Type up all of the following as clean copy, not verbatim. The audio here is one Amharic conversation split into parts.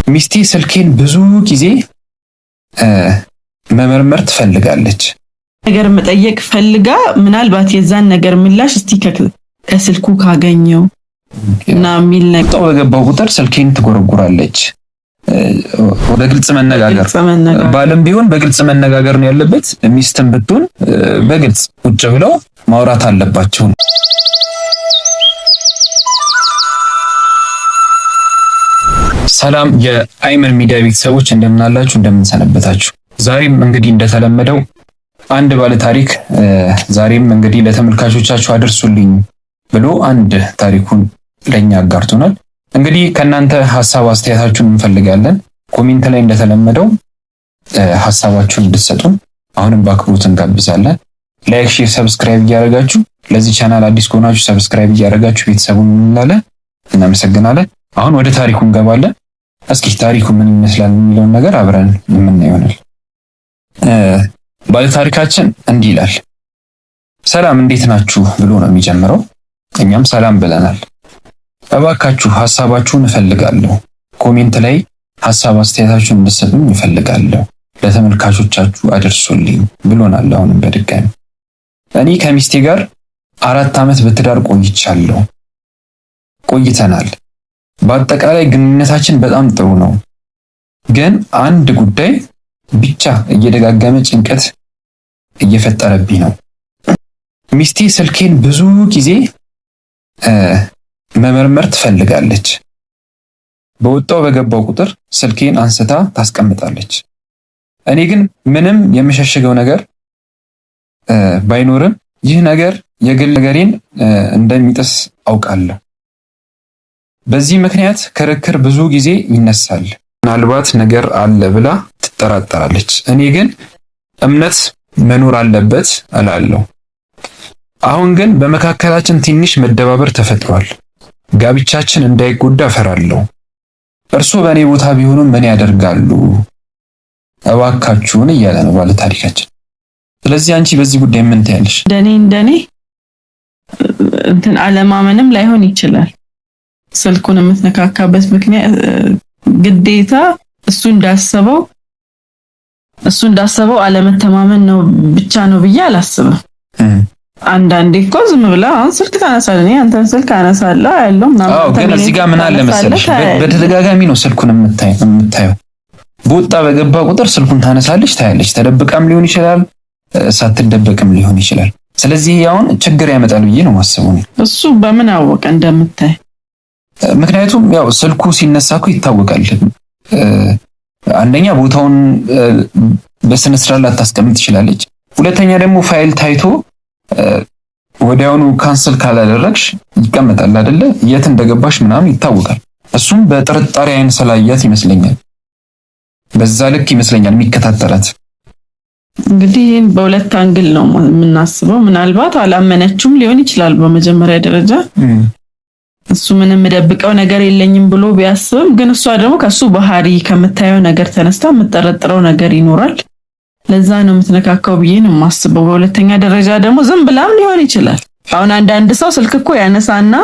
ሚስቴ ስልኬን ብዙ ጊዜ መመርመር ትፈልጋለች። ነገር መጠየቅ ፈልጋ ምናልባት የዛን ነገር ምላሽ እስቲ ከስልኩ ካገኘው እና የሚል ነገር በገባው ቁጥር ስልኬን ትጎረጉራለች። በግልጽ መነጋገር ባልም ቢሆን በግልጽ መነጋገር ነው ያለበት። ሚስትም ብትሆን በግልጽ ቁጭ ብለው ማውራት አለባቸው። ሰላም የአይመን ሚዲያ ቤተሰቦች እንደምናላችሁ እንደምንሰነበታችሁ። ዛሬም እንግዲህ እንደተለመደው አንድ ባለ ታሪክ ዛሬም እንግዲህ ለተመልካቾቻችሁ አድርሱልኝ ብሎ አንድ ታሪኩን ለኛ አጋርቶናል። እንግዲህ ከእናንተ ሀሳብ አስተያየታችሁን እንፈልጋለን። comment ላይ እንደተለመደው ሀሳባችሁን እንድትሰጡን አሁንም በአክብሮት እንጋብዛለን። like፣ share፣ subscribe እያደረጋችሁ ለዚህ ቻናል አዲስ ከሆናችሁ subscribe እያደረጋችሁ ቤተሰቡን እንላለን። እናመሰግናለን። አሁን ወደ ታሪኩ እንገባለን። እስኪ ታሪኩ ምን ይመስላል የሚለውን ነገር አብረን የምናየው ይሆናል። ባለታሪካችን እንዲህ ይላል። ሰላም እንዴት ናችሁ ብሎ ነው የሚጀምረው። እኛም ሰላም ብለናል። እባካችሁ ሀሳባችሁን እፈልጋለሁ። comment ላይ ሀሳብ አስተያየታችሁን እንድትሰጡኝ እፈልጋለሁ። ለተመልካቾቻችሁ አድርሱልኝ ብሎናል። አሁንም በድጋሚ እኔ ከሚስቴ ጋር 4 ዓመት በትዳር ቆይቻለሁ ቆይተናል። በአጠቃላይ ግንኙነታችን በጣም ጥሩ ነው። ግን አንድ ጉዳይ ብቻ እየደጋገመ ጭንቀት እየፈጠረብኝ ነው። ሚስቴ ስልኬን ብዙ ጊዜ መመርመር ትፈልጋለች። በወጣው በገባው ቁጥር ስልኬን አንስታ ታስቀምጣለች። እኔ ግን ምንም የምሸሽገው ነገር ባይኖርም ይህ ነገር የግል ነገሬን እንደሚጥስ አውቃለሁ። በዚህ ምክንያት ክርክር ብዙ ጊዜ ይነሳል። ምናልባት ነገር አለ ብላ ትጠራጠራለች። እኔ ግን እምነት መኖር አለበት እላለሁ። አሁን ግን በመካከላችን ትንሽ መደባበር ተፈጥሯል። ጋብቻችን እንዳይጎዳ እፈራለሁ። እርሶ በእኔ ቦታ ቢሆኑ ምን ያደርጋሉ? እባካችሁን እያለ ነው ባለ ታሪካችን። ስለዚህ አንቺ በዚህ ጉዳይ ምን ትያለሽ? እንደኔ እንትን አለማመንም ላይሆን ይችላል። ስልኩን የምትነካካበት ምክንያት ግዴታ እሱ እንዳሰበው እሱ እንዳሰበው አለመተማመን ነው ብቻ ነው ብዬ አላስብም። አንዳንዴ እኮ ዝም ብላ አሁን ስልክ ታነሳለህ፣ እኔ አንተን ስልክ አነሳለሁ ያለው ምናምን። ግን እዚህ ጋር ምን አለ መሰለሽ፣ በተደጋጋሚ ነው ስልኩን የምታየው። በወጣ በገባ ቁጥር ስልኩን ታነሳለች፣ ታያለች። ተደብቃም ሊሆን ይችላል፣ ሳትደበቅም ሊሆን ይችላል። ስለዚህ አሁን ችግር ያመጣል ብዬ ነው የማስበው። እሱ በምን አወቀ እንደምታይ? ምክንያቱም ያው ስልኩ ሲነሳ እኮ ይታወቃል። አንደኛ ቦታውን በስነ ስርዓት ላታስቀምጥ ትችላለች። ሁለተኛ ደግሞ ፋይል ታይቶ ወዲያውኑ cancel ካላደረግሽ ይቀመጣል አይደለ? የት እንደገባሽ ምናምን ይታወቃል። እሱም በጥርጣሬ አይን ስላያት ይመስለኛል፣ በዛ ልክ ይመስለኛል የሚከታተላት። እንግዲህ ይህን በሁለት angle ነው የምናስበው። ምናልባት አላመነችውም ሊሆን ይችላል። በመጀመሪያ ደረጃ እሱ ምንም የምደብቀው ነገር የለኝም ብሎ ቢያስብም፣ ግን እሷ ደግሞ ከሱ ባህሪ ከምታየው ነገር ተነስታ የምጠረጥረው ነገር ይኖራል። ለዛ ነው የምትነካካው ብዬ ነው የማስበው። በሁለተኛ ደረጃ ደግሞ ዝም ብላም ሊሆን ይችላል። አሁን አንዳንድ ሰው ስልክ እኮ ያነሳና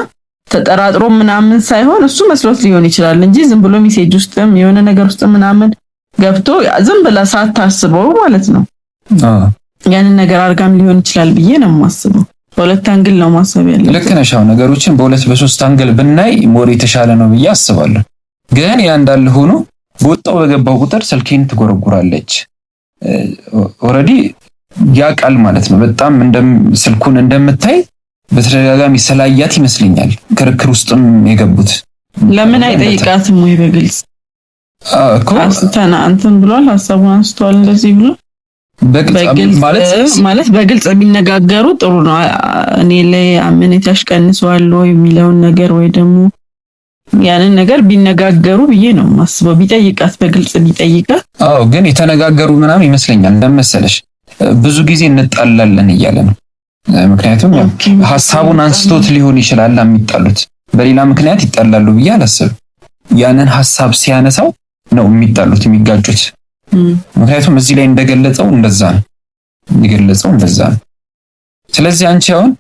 ተጠራጥሮ ምናምን ሳይሆን እሱ መስሎት ሊሆን ይችላል እንጂ ዝም ብሎ message ውስጥም የሆነ ነገር ውስጥ ምናምን ገብቶ ዝም ብላ ሳታስበው ማለት ነው ያንን ነገር አድርጋም ሊሆን ይችላል ብዬ ነው የማስበው። በሁለት angle ነው ማሰብ ያለብን። ልክ ነሽ። አሁን ነገሮችን በሁለት በሶስት angle ብናይ more የተሻለ ነው ብዬ አስባለሁ። ግን ያ እንዳለ ሆኖ በወጣው በገባው ቁጥር ስልኬን ትጎረጉራለች። already ያ ቃል ማለት ነው። በጣም ስልኩን እንደምታይ በተደጋጋሚ ስላያት ይመስለኛል ክርክር ውስጥም የገቡት። ለምን አይጠይቃትም ወይ በግልጽ እኮ አንስተና እንትን ብሏል፣ ሀሳቡን አንስቷል እንደዚህ ብሎ ማለት በግልጽ የሚነጋገሩ ጥሩ ነው። እኔ ላይ አመኔታሽ ቀንሰዋል ወይ የሚለውን ነገር ወይ ደግሞ ያንን ነገር ቢነጋገሩ ብዬ ነው የማስበው። ቢጠይቃት በግልጽ ቢጠይቃት። አዎ፣ ግን የተነጋገሩ ምናምን ይመስለኛል። እንደመሰለሽ ብዙ ጊዜ እንጣላለን እያለ ነው። ምክንያቱም ሀሳቡን አንስቶት ሊሆን ይችላል የሚጣሉት፣ በሌላ ምክንያት ይጣላሉ ብዬ አላስብም። ያንን ሀሳብ ሲያነሳው ነው የሚጣሉት የሚጋጩት። ምክንያቱም እዚህ ላይ እንደገለጸው እንደዛ ነው የገለጸው እንደዛ ነው። ስለዚህ አንቺ አሁን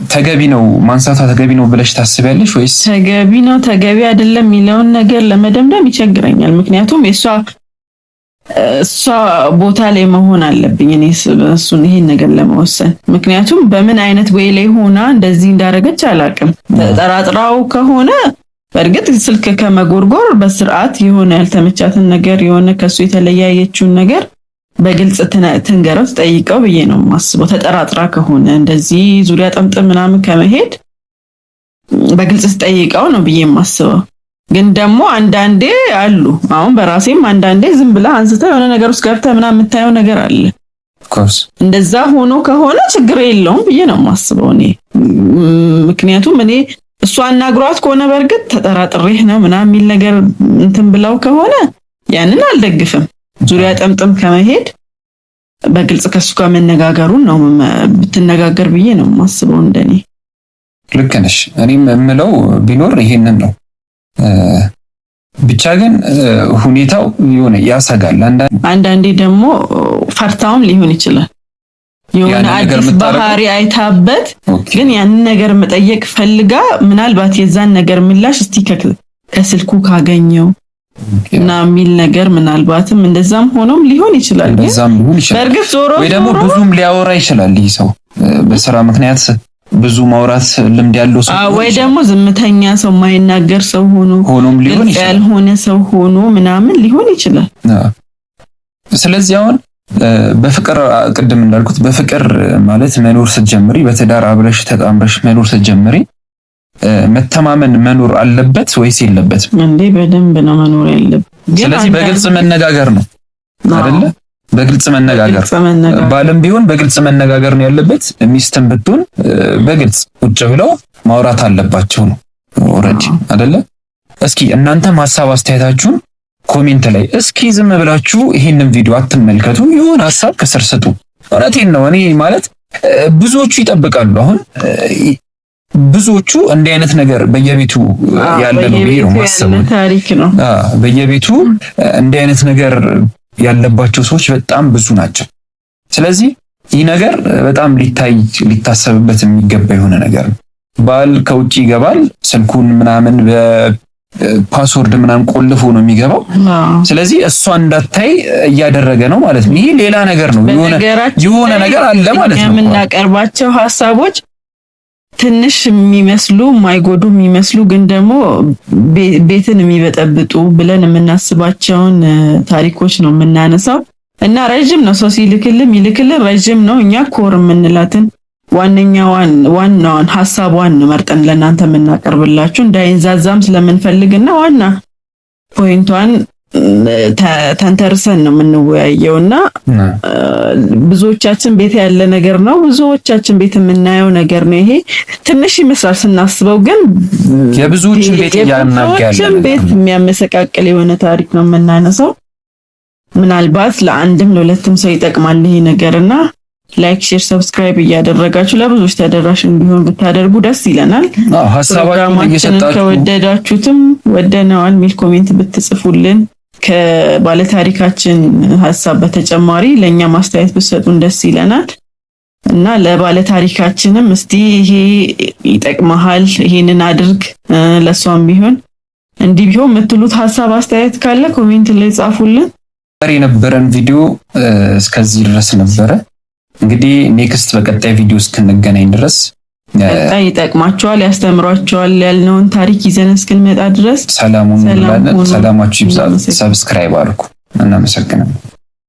ተገቢ ነው ማንሳቷ ተገቢ ነው ብለሽ ታስቢያለሽ ወይስ ተገቢ ነው ተገቢ አይደለም የሚለውን ነገር ለመደምደም ይቸግረኛል። ምክንያቱም እሷ ቦታ ላይ መሆን አለብኝ እኔ እሱን ይሄን ነገር ለመወሰን። ምክንያቱም በምን አይነት way ላይ ሆና እንደዚህ እንዳደረገች አላውቅም። ተጠራጥራው ከሆነ በእርግጥ ስልክ ከመጎርጎር በስርዓት የሆነ ያልተመቻትን ነገር የሆነ ከሱ የተለያየችውን ነገር በግልጽ ትንገረው፣ ትጠይቀው ብዬ ነው የማስበው። ተጠራጥራ ከሆነ እንደዚህ ዙሪያ ጥምጥም ምናምን ከመሄድ በግልጽ ትጠይቀው ነው ብዬ የማስበው። ግን ደግሞ አንዳንዴ አሉ አሁን በራሴም አንዳንዴ ዝም ብለህ አንስተህ የሆነ ነገር ውስጥ ገብተህ ምናምን የምታየው ነገር አለ። እንደዛ ሆኖ ከሆነ ችግር የለውም ብዬ ነው የማስበው እኔ። ምክንያቱም እኔ እሷ አናግሯት ከሆነ በእርግጥ ተጠራጥሬህ ነው ምናምን የሚል ነገር እንትን ብለው ከሆነ ያንን አልደግፍም። ዙሪያ ጥምጥም ከመሄድ በግልጽ ከሱ ጋር መነጋገሩን ነው ብትነጋገር ብዬ ነው የማስበው እንደኔ። ልክ ነሽ። እኔም የምለው ቢኖር ይሄንን ነው። ብቻ ግን ሁኔታው የሆነ ያሰጋል። አንዳንዴ ደግሞ ፈርታውም ሊሆን ይችላል የሆነ አዲስ ባህሪ አይታበት ግን ያንን ነገር መጠየቅ ፈልጋ ምናልባት የዛን ነገር ምላሽ እስቲ ከስልኩ ካገኘው እና የሚል ነገር ምናልባትም እንደዛም ሆኖም ሊሆን ይችላል። እንደዛም ሊሆን ይችላል። በእርግጥ ዞሮ ወይ ደግሞ ብዙም ሊያወራ ይችላል ይህ ሰው በስራ ምክንያት ብዙ ማውራት ልምድ ያለው ሰው ወይ ደግሞ ዝምተኛ ሰው የማይናገር ሰው ሆኖ ሆኖም ሊሆን ይችላል፣ ያልሆነ ሰው ሆኖ ምናምን ሊሆን ይችላል። ስለዚህ አሁን በፍቅር ቅድም እንዳልኩት በፍቅር ማለት መኖር ስትጀምሪ፣ በትዳር አብረሽ ተጣምረሽ መኖር ስትጀምሪ መተማመን መኖር አለበት ወይስ የለበትም? እንዴ በደንብ ነው መኖር ያለበት። ስለዚህ በግልጽ መነጋገር ነው አይደለ? በግልጽ መነጋገር ባልም ቢሆን በግልጽ መነጋገር ነው ያለበት። ሚስትም ብትሆን በግልጽ ቁጭ ብለው ማውራት አለባቸው ነው already አይደለ? እስኪ እናንተም ሀሳብ አስተያየታችሁን comment ላይ እስኪ ዝም ብላችሁ ይሄንን ቪዲዮ አትመልከቱ፣ የሆነ ሀሳብ ከስር ስጡ። እውነቴን ነው። እኔ ማለት ብዙዎቹ ይጠብቃሉ። አሁን ብዙዎቹ እንዲህ አይነት ነገር በየቤቱ ያለ ነው ብዬ ነው የማስበው። ታሪክ ነው። በየቤቱ እንዲህ አይነት ነገር ያለባቸው ሰዎች በጣም ብዙ ናቸው። ስለዚህ ይህ ነገር በጣም ሊታይ ሊታሰብበት የሚገባ የሆነ ነገር ነው። ባል ከውጭ ይገባል፣ ስልኩን ምናምን በ password ምናምን ቆልፎ ነው የሚገባው። ስለዚህ እሷ እንዳታይ እያደረገ ነው ማለት ነው። ይሄ ሌላ ነገር ነው፣ የሆነ ነገር አለ ማለት ነው። የምናቀርባቸው ሀሳቦች ትንሽ የሚመስሉ የማይጎዱ የሚመስሉ ግን ደግሞ ቤትን የሚበጠብጡ ብለን የምናስባቸውን ታሪኮች ነው የምናነሳው እና ረዥም ነው። ሰው ሲልክልም ይልክልን ረዥም ነው። እኛ core የምንላትን ዋነኛዋን ዋናዋን ሀሳቧን መርጠን ለእናንተ የምናቀርብላችሁ እንዳይንዛዛም ስለምንፈልግና ዋና point ቷን ተንተርሰን ነው የምንወያየው እና ብዙዎቻችን ቤት ያለ ነገር ነው። ብዙዎቻችን ቤት የምናየው ነገር ነው። ይሄ ትንሽ ይመስላል ስናስበው፣ ግን የብዙዎችን ቤት ያናጋል፣ ቤት የሚያመሰቃቅል የሆነ ታሪክ ነው የምናነሳው። ምናልባት ለአንድም ለሁለትም ሰው ይጠቅማል ይሄ ነገር እና like፣ share፣ subscribe እያደረጋችሁ ለብዙዎች ተደራሽ እንዲሆን ብታደርጉ ደስ ይለናል። ሀሳባችሁን እየሰጣችሁ ከወደዳችሁትም ወደነዋል ሚል comment ብትጽፉልን ከባለታሪካችን ሀሳብ በተጨማሪ ለእኛ ማስተያየት ብትሰጡን ደስ ይለናል እና ለባለታሪካችንም እስቲ ይሄ ይጠቅመሃል፣ ይሄንን አድርግ፣ ለእሷም ቢሆን እንዲህ ቢሆን የምትሉት ሀሳብ አስተያየት ካለ comment ላይ ጻፉልን። የነበረን ቪዲዮ እስከዚህ ድረስ ነበረ። እንግዲህ next በቀጣይ ቪዲዮ እስክንገናኝ ድረስ ቀጣይ ይጠቅማቸዋል፣ ያስተምሯቸዋል ያልነውን ታሪክ ይዘን እስክንመጣ ድረስ ሰላሙን እንላለን። ሰላማችሁ ይብዛ። subscribe አድርጉ። እናመሰግናለን።